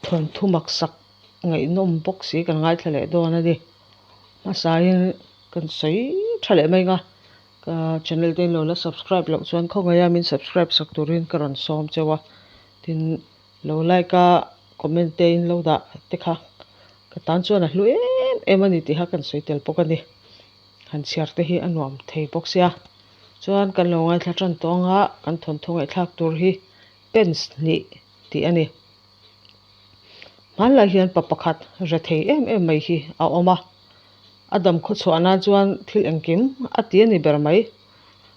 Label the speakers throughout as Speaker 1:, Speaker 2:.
Speaker 1: Thawnthu maksak ngaihnawm bawk si kan ngaithla leh dawn a ni. Hmasain kan sawi tha leh mai ang a, ka channel te in lo la subscribe loh chuan khawngaih a min subscribe sak turin ka rawn sawm cheu a, tin lo like a comment te in lo dah te kha ka tan chuan a hlu em em a ni tih kha kan sawi tel bawk a ni. Han chhiar te hi a nuam thei bawk sia. Chuan kan lo ngaithla tan tawh anga kan thawnthu ngaihthlak tur hi pens hnih tih a ni. Hmanlai hian pa pakhat re thei em em mai hi a awm a, a dam khawchhuah nan chuan thil engkim a ti a ni ber mai.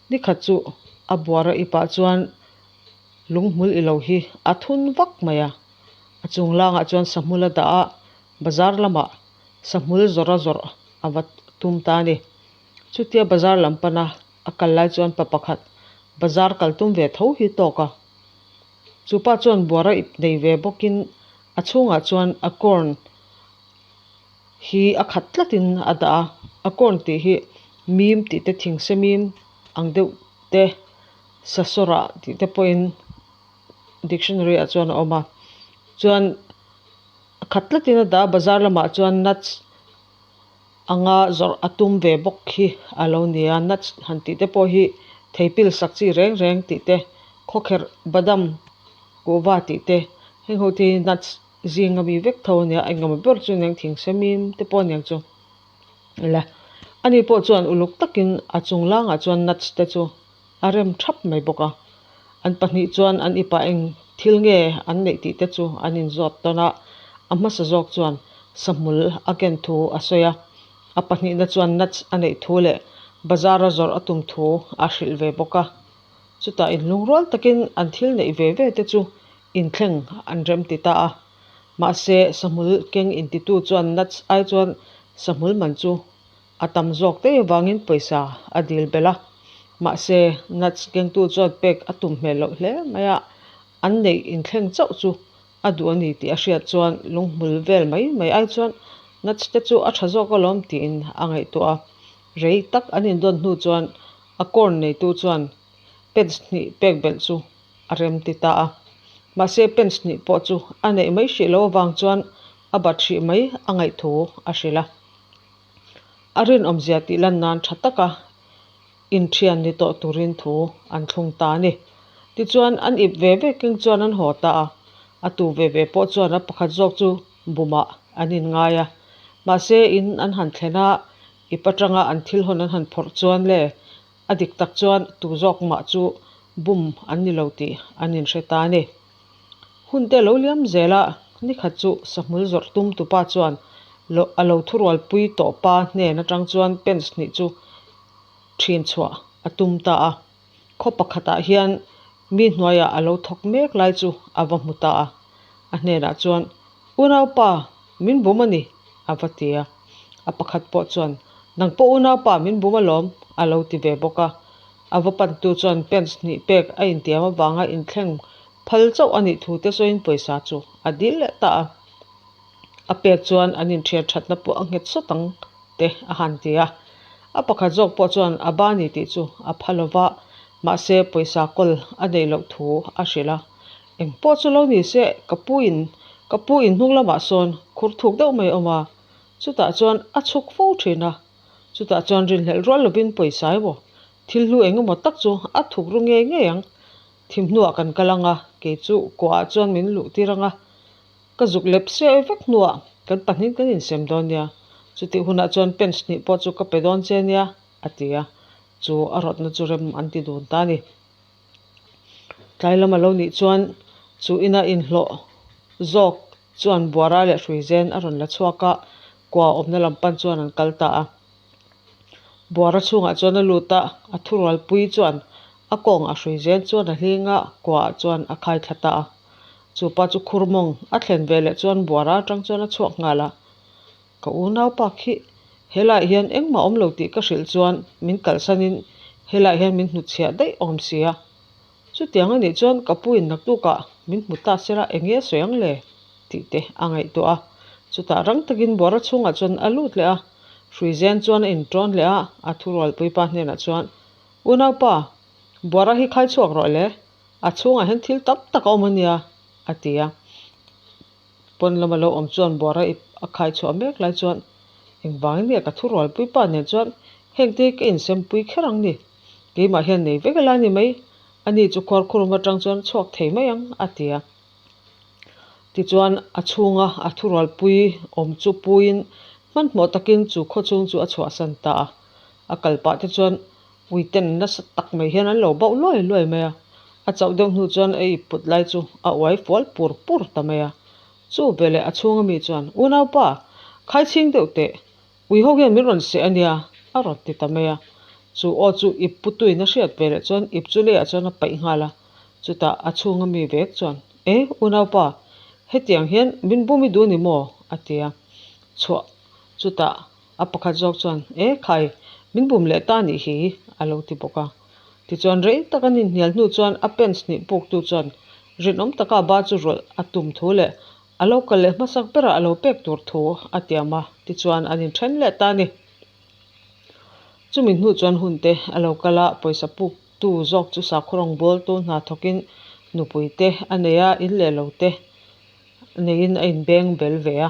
Speaker 1: Nikhat chu a buara ipah chuan lunghmul ilo hi a thun vak mai a, a chung langah chuan sahmul a dah a, bazar lamah sahmul zawrh a zawrh a va tum ta a ni. Chutia bazar lam pana a kal lai chuan pa pakhat bazar kal tum ve tho hi tawk a. Chu pa chuan buara ip nei ve bawkin a chhungah chuan a corn hi a khat tlatin a dah a, a corn tih hi mim tih te thingse mim ang deuh te sasawrah tih te pawhin dictionary ah chuan a awm a, chuan a khat tlatin a dah a bazar lamah chuan nuts anga zawrh a tum ve bawk hi a lo ni a, nuts han tih te pawh hi thei pil sak chi reng reng tih te, khawkherh badam kuhva tih te heng ho te hi nuts zing ami vek tho a nia, engemaw ber chu aniang thing semim te pawh aniang chu le ani pawh chuan uluk takin a chung langah chuan nuts te chu a rem thap mai bawk a, an pahnih chuan an ipah eng thil nge an neih tih te chu an inzawt tawn a, a hmasa zawk chuan sahmul a ken thu a sawi a, a pahnihna chuan nuts a neih thu leh bazar a zawrh a tum thu a hrilh ve bawk a, chutah inlungrual takin an thil neih ve ve te chu inthleng an rem ti ta a, mahse sahmul keng intitu chuan nuts ai chuan sahmul man chu A tam zawk daih avangin pawisa a dil belh a, mahse nuts kengtu chuan pek a tum hmel loh hle mai a, an neih inthleng chauh chu a duh a ni tih a hriat chuan lunghmul vel mai mai ai chuan nuts te chu a tha zawk alawm tiin a ngaihtuah a. Rei tak an indawn hnu chuan a corn neitu chuan pence hnih pek belh chu a rem ti ta a, mahse pence hnih pawh chu a neih mai hrih loh avang chuan a bat hrih mai a ngaih thu a hrilh a. A rinawmzia tih lan nan tha taka inthian ni tawh turin thu an thlung ta a ni. Tichuan, an ip ve ve keng chuan an haw ta a, a tu ve ve pawh chuan a pakhat zawk chu bumah an inngai a. Mahse, in an han thlen a, ip atanga an thil hawn an han phawrh chuan le, a dik tak chuan tu zawk mah chu bum an ni lo tih an inhre ta a ni. Hun te lo liam zel a, nikhat chu sahmul zawrh tum tupa chuan a lo thurualpui tawh pa hnen atang chuan pence hnih chu thin chhuah a tum ta a. Khaw pakhatah hian mi hnuaiah a lo thawk mek lai chu a va hmu ta a. A hnenah chuan, Unaupa, min bum a ni, a va ti a. A pakhat pawh chuan, Nang pawh unaupa min bum alawm, a lo ti ve bawk a. A va pantu chuan pence hnih pek a intiam avanga inthleng phal chauh a nih thu te sawiin pawisa chu a dil leh ta a. A pek chuan an inthian thatna pawh a nghet sawt ang te a han ti a. A pakhat zawk pawh chuan a ba ni tih chu a pha lo va, mahse pawisa kawl a neih loh thu a hrilh a. Eng pawh chu lo ni se, ka pu in ka pu in hnung lamah sawn khur thuk deuh mai a awm a, chutah chuan a chhuk fo thin a. Chutah chuan rinhlelh rual lovin pawisa emaw thil hlu eng emaw tak chu a thuk ru ngei ngei ang. Thim hnuah kan kal ang a, kei chu kuahah chuan min luh tir ang a, ka zuk lep se vek hnuah kan pahnih kan insem dawn nia, chutih hunah chuan pence hnih pawh chu ka pe dawn che nia, a ti a, chu a rawtna chu rem an ti dun ta a ni. Tlai lam a lo nih chuan chu ina inhlawh zawk chuan buara leh hruizen a rawn la chhuak a, kua awmna lam pan chuan an kal ta a. Buara chhungah chuan a lut a, a thurualpui chuan a kawng a hrui zel chuan a hling a, kuaah chuan a khai thla ta a. Chu pa chu khur mawng a thlen ve leh chuan buara atang chuan a chhuak nghal a. Ka unaupa khi helaiah hian engmah awm lo tih ka hrilh chuan min kalhsanin helaiah hian min hnutchhiah daih awm si a. Chutiang a nih chuan ka pu in naktukah min hmu ta sela eng nge sawi ang le? tih te a ngaihtuah a. Chutah rang takin buara chhungah chuan a lut leh a, Hruizen chuan a inṭawn leh a, a thurualpuipa hnenah chuan, Unaupa, buara hi khai chhuak rawh le, a chhungah hian thil tam tak a awm a nia, a ti a. Pawn lama lo awm chuan buara ip a khai chhuah mek lai chuan engvangin nge ka thurualpui pa nen chuan hengte hi ka insempui kher ang ni? Keimah hian nei vek ila ni mai, ani chu khuarkhurum atang chuan chhuak thei mai ang, a ti a. Tichuan a chhunga a thurualpui awm chu puiin hmanhmawh takin chu khawchhung chu a chhuahsan ta a. A kal pah te chuan Uiten nasa tak mai hian an lo bauh luai luai mai a, a chauh deuh hnu chuan a ip put lai chu a uai fual pur pur ta mai a. Chu veleh a chhunga mi chuan, Unaupa, khai chhing deuh teh, ui ho hian min rawn seh a nia, a rawn ti ta mai a. Chu aw chu ip putuin a hriat veleh chuan ip chu leiah chuan a paih nghal a. Chutah a chhunga mi vek chuan, E, unaupa, hetiang hian min bum i duh ni maw? a ti a. Chhuah chutah A pakhat zawk chuan, E khai, min bum leh ta nih hi, a lo ti bawk a. Tichuan rei tak an inhnial hnu chuan a pens hnih puktu chuan rinawm taka ba chu rawlh a tum thu leh a lo kal leh hmasak berah a lo pek tur thu a tiam a, tichuan an inthen leh ta a ni. Chumi hnu chuan hun te a lo kal a, pawisa puktu zawk chu sakhaw rawngbawltu hna thawkin nupui te a nei a, in leh lo te neiin a inbeng bel ve a.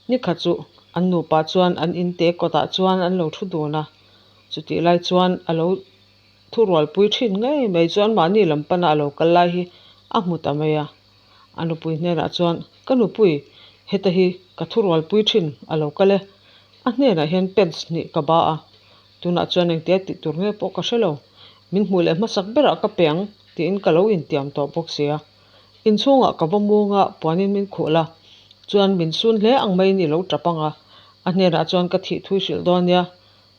Speaker 1: Nikhat chu an nupa chuan an inte kawtah chuan an lo thu dun a, chutih lai chuan a lo thurualpui thin ngei mai chuan mahni lam pana a lo kal lai hi a hmu ta mai a. A nupui hnenah chuan, Ka nupui, heta hi ka thurualpui thin a lo kal e. A hnenah hian pants hnih ka ba a, tunah chuan engtia tih tur nge pawh ka hre lo. Min hmuh leh hmasak berah ka pe ang tiin ka lo intiam tawh bawk si a. Inchhungah ka va mung a, puanin min khuh la, chuan min sun hle ang maiin i lo tap ang a, a hnenah chuan ka thih thui hrilh dawn nia,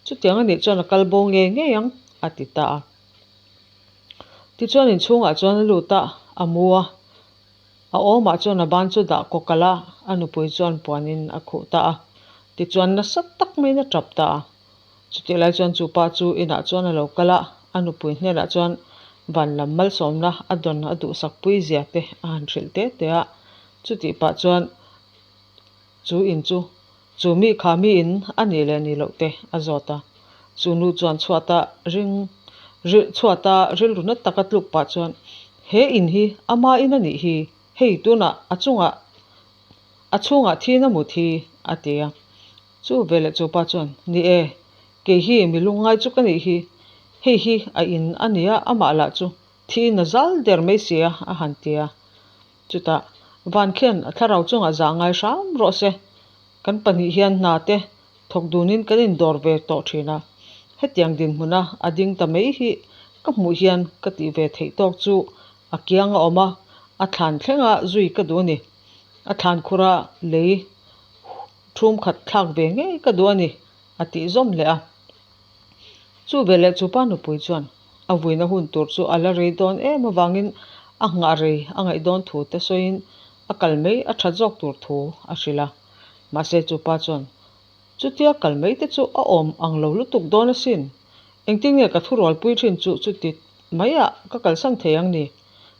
Speaker 1: chutiang a nih chuan a kal bo ngei ngei ang, a ti ta a. Tichuan inchhungah chuan a lut a, a mu a, a awmah chuan a ban chu dah kawkalh a, a nupui chuan puanin a khuh ta a, tichuan nasa tak maiin a tap ta a. Chutih lai chuan chu pa chu inah chuan a lo kal a, a nupui hnenah chuan van lam malsawmna a dawn a duhsak pui zia te a han hrilh te te a. Chutih pah chuan chu in chu chu mi kha mi in a nih leh nih loh te a zawt a. Chu nu chuan chhuata ring chhuata rilru na taka tluk pah chuan he in hi ama in a nih hi, hei tunah a chungah a chhungah thin a mut hi a ti a. Chu veleh chu pa chuan, Ni e, kei hi mi lungngai chu ka nih hi, hei hi a in a nia, amah lah chu thiin a zal der mai si a, a han ti a. Chutah, Van khian a thlarau chungah zah ngai hram rawh se, kan pahnih hian hna te thawk dunin kan indawr ve tawh thin a, hetiang dinhmuna a ding ta mai hi ka hmuh hian ka tih ve theih tawk chu a kiang a awm a, a thlan thlenga zui ka duh a ni. A thlan khura lei Thum khat thlak ve ngei ka duh a ni, a tih zawm leh a. Chu veleh chu pa nupui chuan a vuina hun tur chu a la rei dawn em avangin a nghah rei a ngaih dawn thu te sawiin a kal mai a that zawk tur thu a hrilh a. Mahse chu pa chuan, Chutia kal mai te chu a awm ang lo lutuk dawn asin. Engtin nge ka thurualpui thin chu chuti maiah ka kalsan thei ang ni?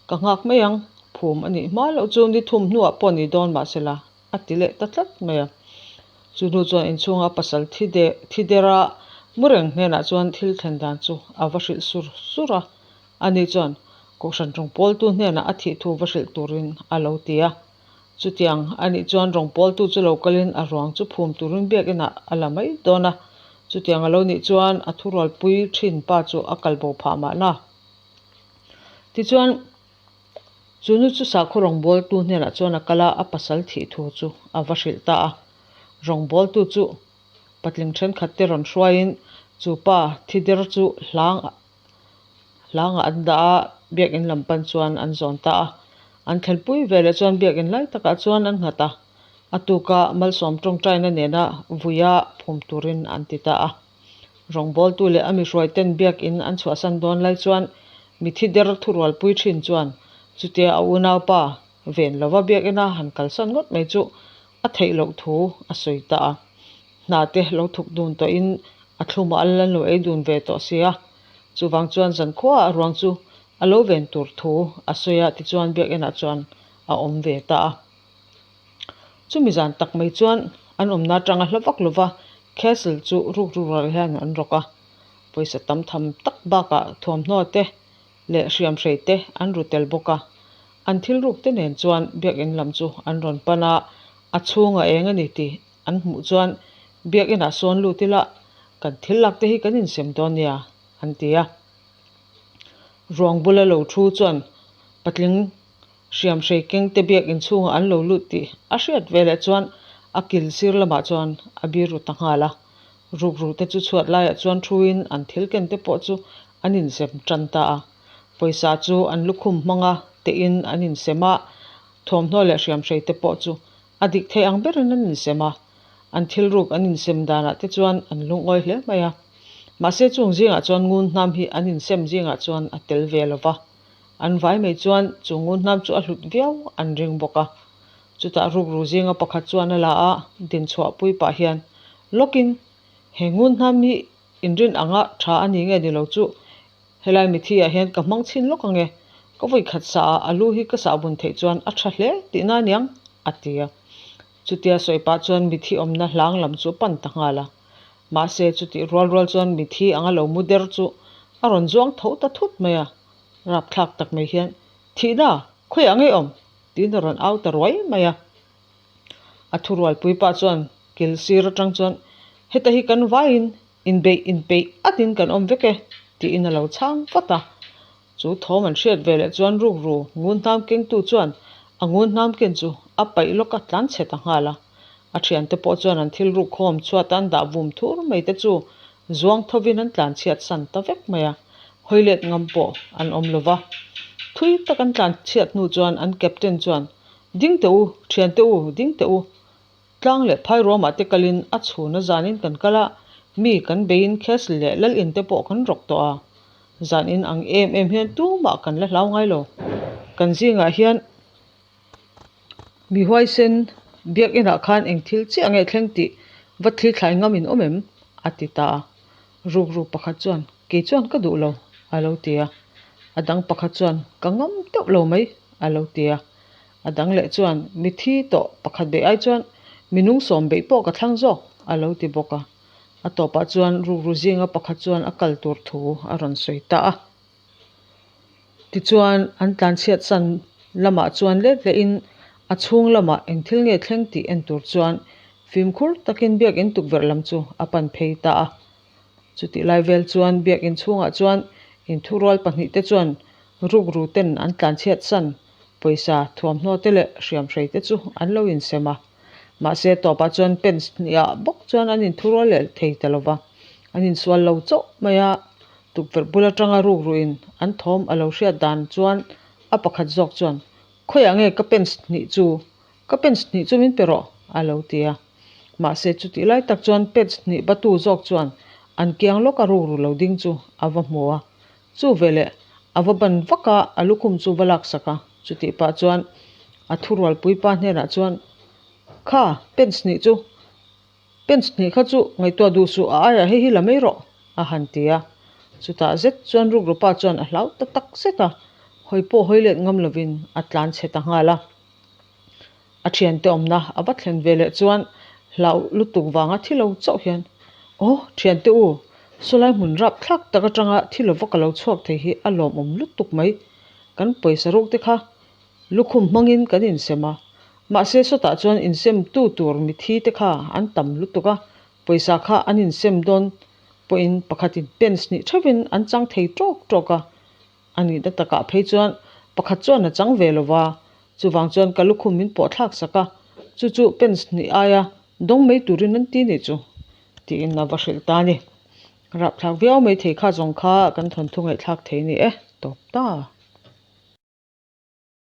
Speaker 1: Ka nghak mai ang, phum a nih hma loh chu ni thum hnuah pawh ni dawn mahsela, a ti leh ta tlat mai a. Chu hnu chuan inchhunga pasal thi de thi dera mu reng hnenah chuan thil thlen dan chu a va hrilh sur sur a. Ani chuan Kohhran rawngbawltu hnenah a thih thu va hrilh turin a lo ti a. Chutiang a nih chuan rawngbawltu chu lo kalin a ruang chu phum turin biakinah a la mai dawn a. Chutiang a lo nih chuan a thurualpui thin pa chu a kalbo phah mahna. Tichuan. Chu nu chu sakhaw rawngbawltu hnenah chuan a kal a, a pasal thih thu chu a va hrilh ta a. Rawngbawltu chu patling thenkhat te rawn hruaiin chu pa thi der chu hlang hlangah an dah a, biakin lam pan chuan an zawn ta a. An thlenpui veleh chuan biakin lai takah chuan an nghat a, a tuka malsawm tawngtaina nena vuia phum turin an ti ta a. Rawngbawltu leh a mihruaiten biakin an chhuahsan dawn lai chuan mithi der thurualpui thin chuan chutia a unaupa ven lova biakina han kalsan ngawt mai chu a theih loh thu a sawi ta a. Hna te lo thuk dun tawhin a thlumah a lan lo ei dun ve tawh si a, chuvang chuan zankhuaah a ruang chu a lo ven tur thu a sawi a tichuan biakinah chuan a awm ve ta a. Chumi zan tak mai chuan an awmna atanga hla vak lova castle chu ruk ruk rual hian an rawk a, pawisa tam tham tak bakah thuamhnaw te leh hriamhrei te an ru tel bawk a. An thil ruk te nen chuan biakin lam chu an rawn pan a, a chhung a eng a ni tih an hmuh chuan biakinah sawn lut ila kan thil lak te hi kan insem dawn nia an ti a. Ruang bula lo thu chuan patling hriam hrei keng te biakin chhungah an lo lut tih a hriat veleh chuan a kil sir lamah chuan a bir ru ta nghal a. Rukru te chu chhuat laiah chuan thuin an thil ken te pawh chu an insem tan ta a. Pawisa chu an lukhum hmanga tein an insem a, thuamhnaw leh hriamhrei te pawh chu a dik thei ang berin an insem a. An thil ruk an insem danah te chuan an lungawi hle mai a. Mahse chung zingah chuan ngun hnam hi an insem zingah chuan a tel ve lo va. An vai mai chuan chu ngun hnam chu a hlut viau an ring bawk a. Chutah rukru zinga pakhat chuan a la a, dinchhuahpui pah hian lawkin he ngun hnam hi inrin anga tha a ni nge ni lo chu Helai mithi ah hian ka hmang chhin lawk ang e, ka vawi khat sah ah a lu hi ka sah bun theih chuan a tha hle tihna aniang, a ti a. Chutia sawi pah chuan mithi awmna hlang lam chu a pan ta nghal a. Mahse chutih rual rual chuan mithi anga lo mu der chu a rawn zuang tho ta thut mai a, rapthlak tak mai hian, Thihna, khawiah ngei awm? tiin a rawn au ta ruai mai a. A thurualpui pah chuan kil sir atang chuan, Heta hi kan vaiin Inbeih inpeih atin kan awm vek e, tiin a lo chhang vat a. Chu thawm an hriat ve leh chuan rukru ngun hnam kengtu chuan a ngun hnam ken chu a paih lawk a tlan chhe ta nghal a. A thiante pawh chuan an thil ruk khawm chhuat an dah vum thur mai te chu zuang thovin an tlan chhiat san ta vek mai a, hawi let ngam pawh an awm lo va. Thui tak an tlan chhiat hnu chuan an captain chuan, Ding teh u, thiante u, ding teh u, Tlang leh phai ruamah te kalin a chhuna zanin kan kal a, mi kan beiin castle leh lal in te pawh kan rawk tawh a. Zan in ang em em hian tumah kan la hlau ngai lo. Kan zingah hian mi huaisen biakinah khan eng thil chiah nge thleng tih va thli thlai ngam in awm em? a ti ta a. Rukru pakhat chuan, Kei chuan ka duh lo, a lo ti a. A dang pakhat chuan, Ka ngam deuh lo mai, a lo ti a. A dang leh chuan, Mithi tawh pakhat beih ai chuan minung sawm beih pawh ka thlang zawk, a lo ti bawk a. A tawpah chuan rukru zinga pakhat chuan a kal tur thu a rawn sawi ta a. Tichuan, an tlanchhiat san lamah chuan let lehin a chhung lamah eng thil nge thleng tih en tur chuan fimkhur takin biakin tukverh lam chu a pan phei ta a. Chutih lai vel chuan biakin chhungah chuan inthurual pahnihte chuan rukru ten an tlanchhiat san pawisa thuamhnaw te leh hriamhrei te chu an lo insem a. Mahse, tawpah chuan pence hniah bawk chuan an inthurual leh thei ta lo va, an insual lo chauh mai a. Tukverh bul atanga rukruin an thawm a lo hriat dan chuan a pakhat zawk chuan, Khawiah nge ka pence hnih chu? Ka pence hnih chu min pe rawh, a lo ti a. Mahse, chutih lai tak chuan pence hnih batu zawk chuan an kiang lawka rukru lo ding chu a va hmu a. Chu veleh a va ban vak a, a lukhum chu va laksak a. Chutih pah chuan a thurualpui pa hnenah chuan, Kha, pence hnih chu Pence hnih kha chu ngaihtuah duh suh, a aiah hei hi la mai rawh, a han ti a. Chutah zet chuan rukrupa chuan a hlau ta tak zet a, hawi pawh hawi let ngam lovin a tlan chhe ta nghal a. A thiante awmna a va thlen ve leh chuan hlauh lutuk vanga thi lo chauh hian, Aw, thiante u, sawlai hmun rap thlak tak atanga thi lova ka lo chhuak thei hi a lawmawm lutuk mai, kan pawisa ruk te kha Lukhum hmangin kan insem a, mahse sawtah chuan insem tu tur mithi te kha an tam lutuk a, pawisa kha an insem dawn pawhin pakhatin pence hnih theuhin an chang thei tawk tawk a, a nihna takah phei chuan pakhat chuan a chang ve lo va, chuvang chuan ka lukhum min pawh thlak sak a, chu chu pence hnih aia dawng mai turin an ti nih chu tiin a va hrilh ta a ni. Rapthlak viau mai thei kha zawng kha kan thawnthu ngaihthlak thei ni e, tawp ta.